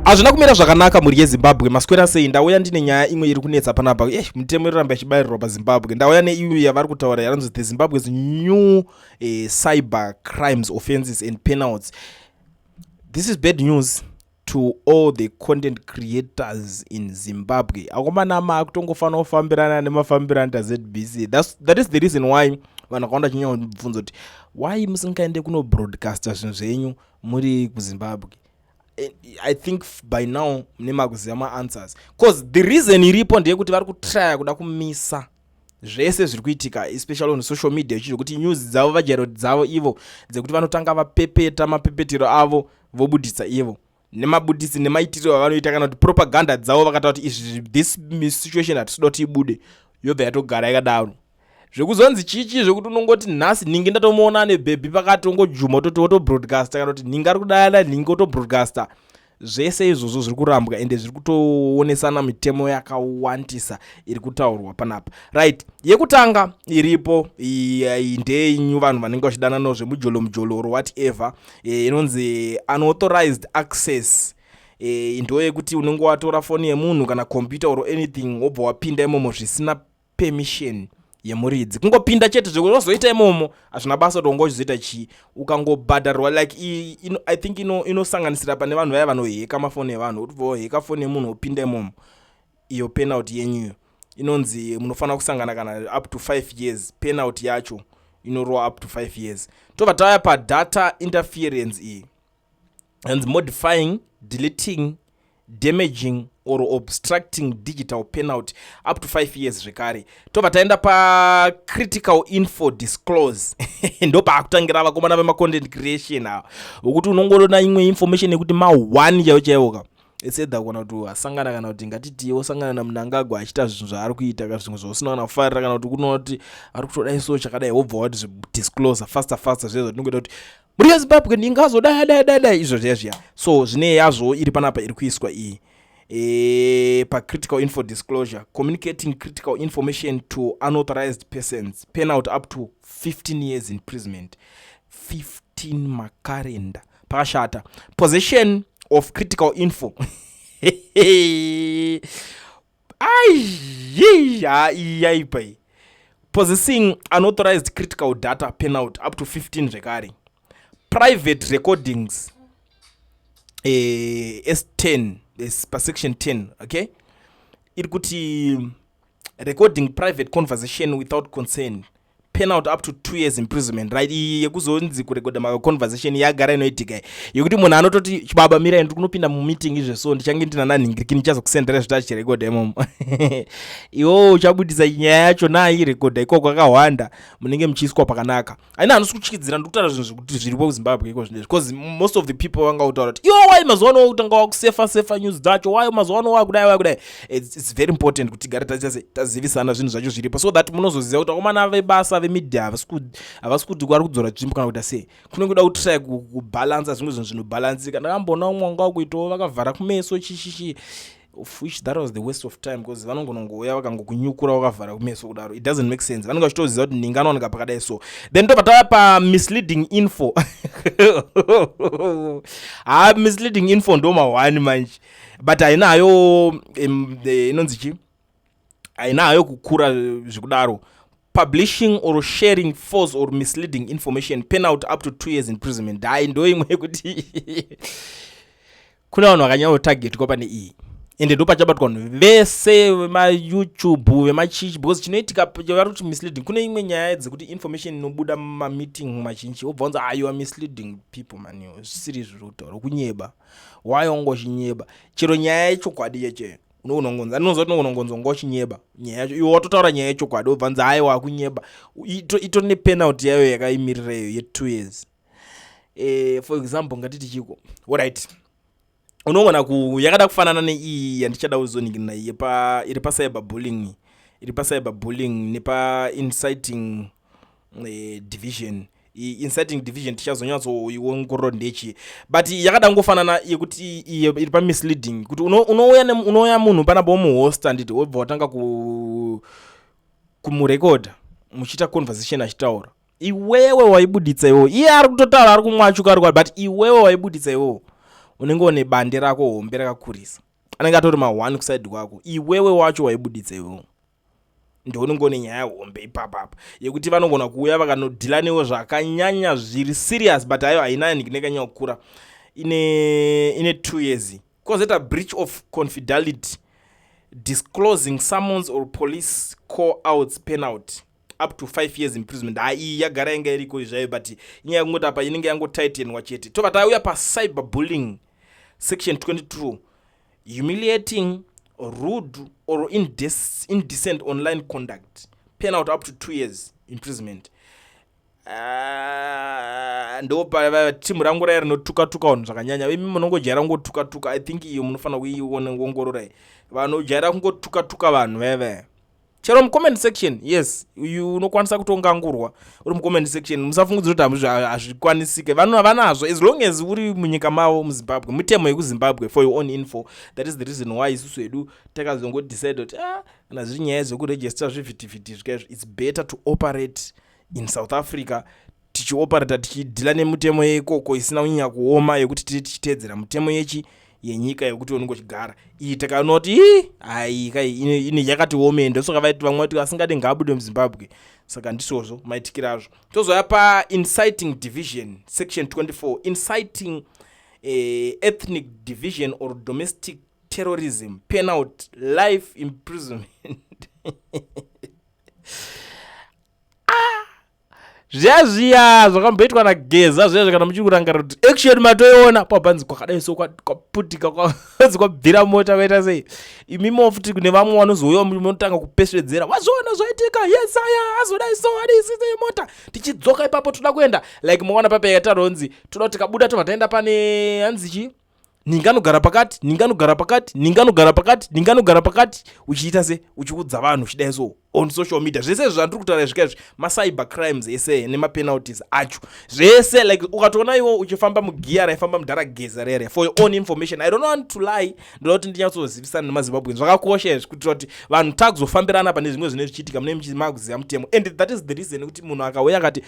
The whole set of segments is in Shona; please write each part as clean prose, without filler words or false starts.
Hazvina kumira zvakanaka, mhuri yeZimbabwe. Maswera sei? Ndauya ndine nyaya imwe iri kunetsa panapa. Mutemo inoramba ichibayirirwa paZimbabwe. Ndauya neiyo yavari kutaura yaranzi the Zimbabwe's new cyber crimes offenses and penalties. This is bad news to all the content creators in Zimbabwe. Akomana, maakutongofanira kufambirana nemafambiro anoita ZBC. That is the reason why vanhu vakawanda chinyanya kubvunza kuti why musingaende kunobroadcasta zvinhu zvenyu muri kuZimbabwe. I think by now mune makuziva maanswers, 'cause the reason iripo ndeyekuti vari kutraya kuda kumisa zvese zviri kuitika, especially on social media, ichizvokuti news dzavo vajairo dzavo ivo dzekuti vanotanga vapepeta mapepetero avo, vobudisa ivo nemabudisi nemaitiro avanoita, kana kuti propaganda dzavo. Vakataura kuti izvi, this situation hatisida kuti ibude, yobva yatogara yakadaro. Zvekuzonzi chichi zvekuti unongoti nhasi nhingi ndatomuona ane bhebhi pakati, ongojuma, ototi wotobroadcasta, kana kuti nhingi ari kudayana nhingi, otobroadcasta. Zvese izvozvo zviri kurambwa, ende zviri kutoonesana mitemo yakawandisa iri kutaurwa panapa. Right, yekutanga iripo iyi ndeyenyu vanhu vanenge vachidanana zvemujolo mujolo or whatever. Inonzi unauthorized access. Ndo yekuti unenge watora foni yemunhu kana computer or anything, wobva wapinda imomo zvisina permission yemuridzi. Kungopinda chete, zvekuzoita imomo hazvina basa kuti unga uchizoita chii. Ukangobhadharwa, like I think inosanganisira pane vanhu vaya vanoheka mafoni evanhu, kuti voheka foni yemunhu wopinda imomo. Iyo penalty yenyuyo inonzi munofanira kusangana kana up to 5 years. Penalty yacho inorova up to 5 years. Tobva tauya padata interference. Iyi hanzi modifying, deleting, damaging or obstructing digital, penalty up to 5 years zvekare. Tobva taenda pacritical info disclose. Ndo paakutangira vakomana vemacontent creation ava, vokuti unongoona imwe information yekuti ma1 chaiwo chaiwo ka. It's either kana kuti wasangana, kana kuti ngatiti wosangana naMunangagwa achiita zvinhu zvaari kuita, ka zvimwe zvausina kana kufarira, kana kuti kunoona kuti ari kutodai so chakadai, wobva wati disclose faster faster. Zviya zvatinongoita kuti muri yeZimbabwe ndingazodai dai dai dai, izvo zviya zviya. So zvine yazvo iri panapa iri kuiswa iyi pacritical info disclosure: communicating critical information to unauthorized persons, penalty up to 15 years imprisonment. 15 makarenda, pakashata. Possession of critical info. Ai, yaipa iyi. Possessing unauthorized critical data, penalty up to 15 zvekare. Private recordings, S10, pasection 10, okay, iri kuti recording private conversation without consent, penalty up to 2 years imprisonment. Right, iyi yekuzonzi kurekodha maconversation yagara inoitika, yekuti munhu anototi, "Chibaba, mirai, ndiri kunopinda mumeeting izve, so ndichange ndina nanhingiriki, ndichazokusendera zvita achirekodha imomo." Iwowo uchabudisa nyaya yacho naairekodha ikoko akahwanda, munenge muchiiswa pakanaka. Aina handisi kutyidzira, ndiri kutaura zvinhu zvekuti zviripo kuZimbabwe iko zvinezvi, because most of the people vanga kutaura kuti iwo wai mazuva ano kutanga wakusefa sefa news dzacho, wai mazuva ano wakudai wakudai. It's very important kuti tigare tazivisana zvinhu zvacho zviripo, so that munozoziva kuti vakomana vebasa vemedia havasi kuti vari kudzora tsvimbo kana kuita sei. Kunenge kuda kutry kubhalansa zvimwe zvinhu zvinobhalansika. Ndakamboona umwe wanga wakuitawo vakavhara kumeso chichichi, of which that was the waste of time, because vanongonongouya vakangokunyukura wakavhara kumeso kudaro. It doesn't make sense. Vanenge vachitoziva kuti ninga anowanika pakadai. So then tobva tava pamisleading info. Ha, misleading info ndo ma1 manje, but hainayo inonzi chi, hainayo kukura zvekudaro. Publishing or sharing false or misleading information, penalty up to 2 years imprisonment. Hai, ndo imwe yekuti kuna vanhu vakanyanyotargetwa pane iyi, ende ndo pachabatwa vanhu vese vemaYouTube, vemachichi, because chinoitika vari kuti misleading. Kune imwe nyaya dzekuti information inobuda mumameeting mazhinji, wobva wanzi, "Ah, you are misleading people, man." Zvisiri izvo zvokutaura kunyeba, why wanga uchinyeba? Chero nyaya yechokwadi checheyo unongonzi, anoziva kuti unongonzi wanga uchinyeba nyaya yacho. Iwe watotaura nyaya yechokwadi, wobva nzi, "Aiwa, kunyeba." Itori nepenalty yayo yakaimirira iyo ye2 years. For example, ngatiti chiko, alright, unogona ku yakada kufanana neiyi yandichada kuzoningirina iri pacyber bullying, iri pacyber bullying nepainciting division. Inciting division tichazonyatsoiongorora ndechi, but yakada ngofanana yekuti iyo iri pamisleading, kuti unouya munhu panapo womuhosta, nditi wobva watanga kumurekodha muchiita conversation achitaura. Iwewe waibuditsa iwewe, iye ari kutotaura, ari kumwachuka, ari but iwewe waibuditsa iwewe. Unenge une bande rako hombe rakakurisa, anenge atori ma1 kuside kwako. Iwewe wacho waibuditsa iwewo ndounenge une nyaya hombe ipapapa yekuti vanogona kuuya vakanodhila newo zvakanyanya zviri serious. But ayo haina nekanyanya kukura, ine 2 years. Kozoita breach of confidality, disclosing summons or police call outs, penalty up to 5 years imprisonment. Ha, iyi yagara yanga iriko zvayo, but inyaya yekungoti apa inenge yangotightenwa chete. Tobva tauya pacyber bullying, section 22, humiliating, rude or indecent online conduct, penalty up to 2 years imprisonment. Ah, ndo timu rangu raya rinotuka-tuka vanhu zvakanyanya. Imi munongojaira kungotuka-tuka, I think iyo munofanira kuiongorora. Vanojaira kungotuka-tuka vanhu vaya vaya chero mucomment section, yes, unokwanisa kutongangurwa uri mucomment section. Musafungidzira kuti hazvikwanisike. Vanhu vanazvo as long as uri munyika mavo muZimbabwe, mitemo yekuZimbabwe. For your own info, that is the reason why isusu hedu takazongodecide kuti, ah, kana zviri nyaya dzekuregister zvivhitivhiti zvikaizvo, it's better to operate in South Africa, tichioperata tichidhila nemutemo yekoko isina kunyanya kuoma, yekuti tiri tichiteedzera mutemo yechi yenyika yekuti unenge uchigara. Iyi takanoti hai kai ine yakati omei. Ndosaka vaiti vamwe vati asingadi ngaabude muZimbabwe. Saka ndizvozvo maitikiro azvo. Tozoya painciting division, section 24, inciting ethnic division or domestic terrorism, penalty life imprisonment. Zviya zviya zvakamboitwa naGeza zviya, kana muchiri kurangarira kuti action matoiona pabanzi kwakadai so, kwaputika, kwanzi kwabvira mota, kwaita sei. Imimo futi kune vamwe vanozouya munotanga kupesvedzera, wazviona zvaitika, yes, aya azodai so, adisise mota. Tichidzoka ipapo toda kuenda like maona papa yataronzi toda kuti tikabuda tobva taenda pane hanzi chii, ninga anogara pakati, ninga anogara pakati, ninga anogara pakati, ninga anogara pakati, uchiita se uchiudza vanhu uchidai so on social media. Zvese izvi zvandiri kutaura zvika izvi macyber crimes ese nemapenalties acho zvese. Like ukatoona iwo uchifamba mugiya raifamba mudhara Geza rere. For your own information, I don't want to lie, ndoda kuti ndinyatsozivisana nemaZimbabweans. Zvakakosha izvi kuitira kuti vanhu takuzofambirana pane zvimwe zvinenge zvichiitika mune makuziva mutemo. And that is the reason kuti munhu akauya akati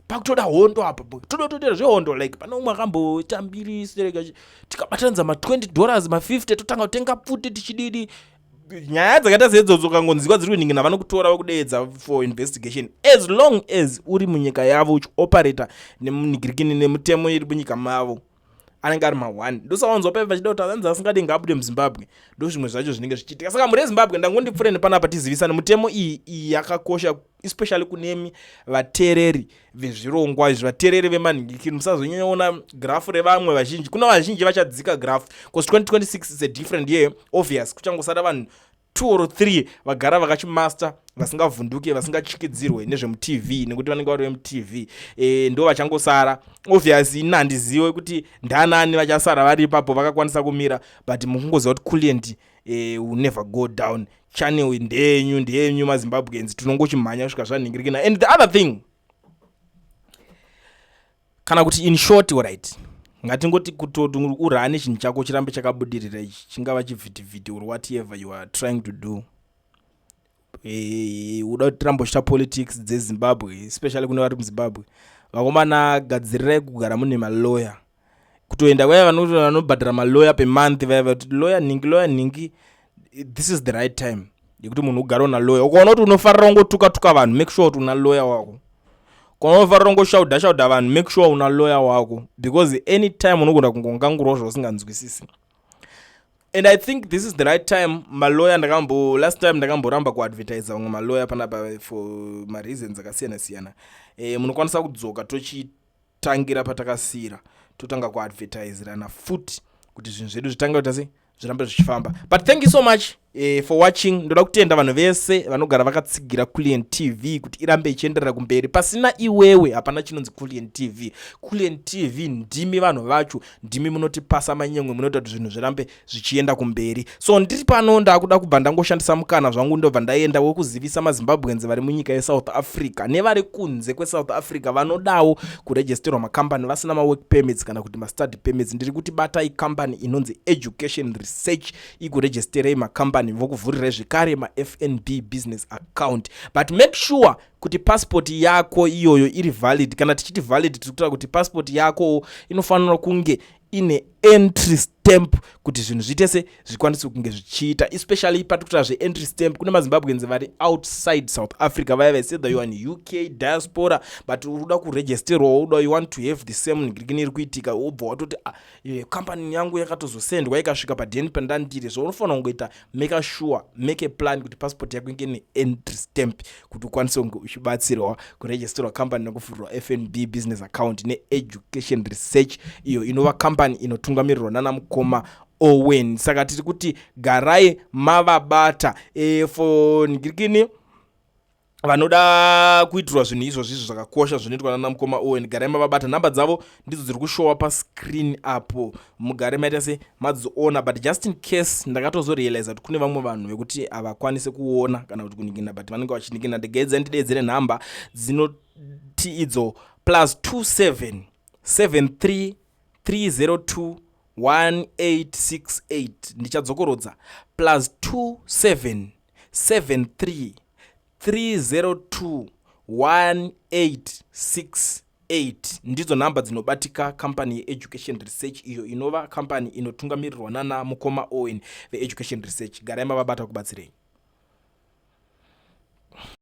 pakutoda hondo apa, toda kutoita zvehondo, like pane umwe akamboita mbiri sereka, tikabatanidza ma$20, ma50, totanga kutenga pfuti tichididi. Nyaya dzakaita seidzodzo ukangonzwa dziri kuningina, vanokutora vokudeedza for investigation as long as uri munyika yavo uchioperata nemunigirikini nemutemo iri munyika mavo, anenge ari ma1. Ndosawanzwa paiva vachida kuti anzi asingadi ngaabude muZimbabwe. Ndo zvimwe zvacho zvinenge zvichiitika. Saka muri eZimbabwe, ndangondipfureni panapa tizivisane mutemo iyi. Iyi yakakosha especially kunemi vateereri vezvirongwa izvi, vateereri vemanhingikini. Musazonyanyaona graph revamwe vazhinji. Kuna vazhinji vachadzika graph because 2026 is a different year, obvious. Kuchangosara vanhu two or three vagara vakachimaster, vasingavhunduke, vasingatyikidzirwe nezvemuTV, nekuti vanenge vari vemuTV, ndo vachangosara. Obvious, ini handizive kuti ndanani vachasara vari ipapo vakakwanisa kumira, but mukungoziva kuti Kulient will never go down. Channel ndeyenyu, ndeyenyu maZimbabweans. Tinongochimhanya kusvika zvanhingirikina. And the other thing, kana kuti in short, right, ngatingoti kutoti urane chinhu chako chirambe chakabudirira ichi, chingava chivhitivhiti or whatever you are trying to do, uda kuti tirambe uchiita politics dzeZimbabwe, especially kune vari muZimbabwe, vakomana, gadzirirai kugara mune maloya. Kutoenda vaya vanobhadhara maloya pemonth, vaya vati lawyer nhingi, lawyer nhingi, this is the right time yekuti munhu ugare una lawyer. Ukaona kuti unofarira kungotuka-tuka vanhu, make sure kuti una lawyer wako. Kana unofarira kungoshaudha shaudha vanhu, make sure una lawyer wako, because anytime unogona kungongangurwa zvausinganzwisisi. And I think this is the right time. Maloya, ndakambo last time ndakamboramba kuadvertisa vamwe maloya panapa for mareasons akasiyana siyana. Munokwanisa kudzoka tochitangira patakasiyira, totanga kuadvertisirana futi kuti zvinhu zvedu zvitange kuita sei, zvirambe zvichifamba. But thank you so much for watching. Ndoda kutenda vanhu vese vanogara vakatsigira Kulient TV kuti irambe ichienderera kumberi. Pasina iwewe hapana chinonzi Kulient TV. Kulient TV ndimi vanhu vacho, ndimi munotipasa manyemwe, munoita kuti zvinhu zvirambe zvichienda kumberi. So ndiri pano, ndakuda kubva ndangoshandisa mukana zvangu, ndobva ndaenda wekuzivisa maZimbabweans vari munyika yeSouth Africa nevari kunze kweSouth Africa vanodawo kuregisterwa makambani vasina mawork permits kana kuti mastudy permits. Ndiri kuti batai kambani inonzi Education Research ikuregisterei makambani, vokuvhurirai zvekare maFNB business account. But make sure kuti passport yako iyoyo iri valid. Kana tichiti valid, tiri kutaura kuti passport yako inofanira kunge ine Entry stamp kuti zvinhu zviite se zvikwanise kunge zvichiita, especially pati kutaura zveentry stamp kune maZimbabweans vari outside South Africa, vaya vaiseda you are in UK diaspora, but uri kuda kuregisterwawo, uda, you want to have the same ngirikini iri kuitika, wobva watoti, "Ah, company yangu yakatozosendwa ikasvika padheni pandandiri." Zvaunofanira kungoita, make sure, make a plan kuti passport yako inge neentry stamp kuti ukwanise kunge uchibatsirwa kuregisterwa company nekuvhurirwa FNB business account neEducation Research, iyo inova company inotungamirirwa nana mukoma Owen. Saka tiri kuti garai mavabata for ngirikini vanoda kuitirwa zvinhu izvozvo izvo zvakakosha zvinoitwa nana mukoma Owen. Garai mavabata, nhamba dzavo ndidzo dziri kushowa pascreen apo, mugare maita se madziona. But just in case, ndakatozorealiza kuti kune vamwe vanhu vekuti havakwanisi kuona kana kuti kuningina, but vanenge vachiningina. Ndigaidza ndidedzere nhamba dzinoti idzo +27 73 302 1868. Ndichadzokorodza, +27 73 302 1868. Ndidzo nhamba dzinobatika kambani yeEducation Research, iyo inova kambani inotungamirirwa nana mukoma Owen veEducation Research. Garai mavabata kubatsirei.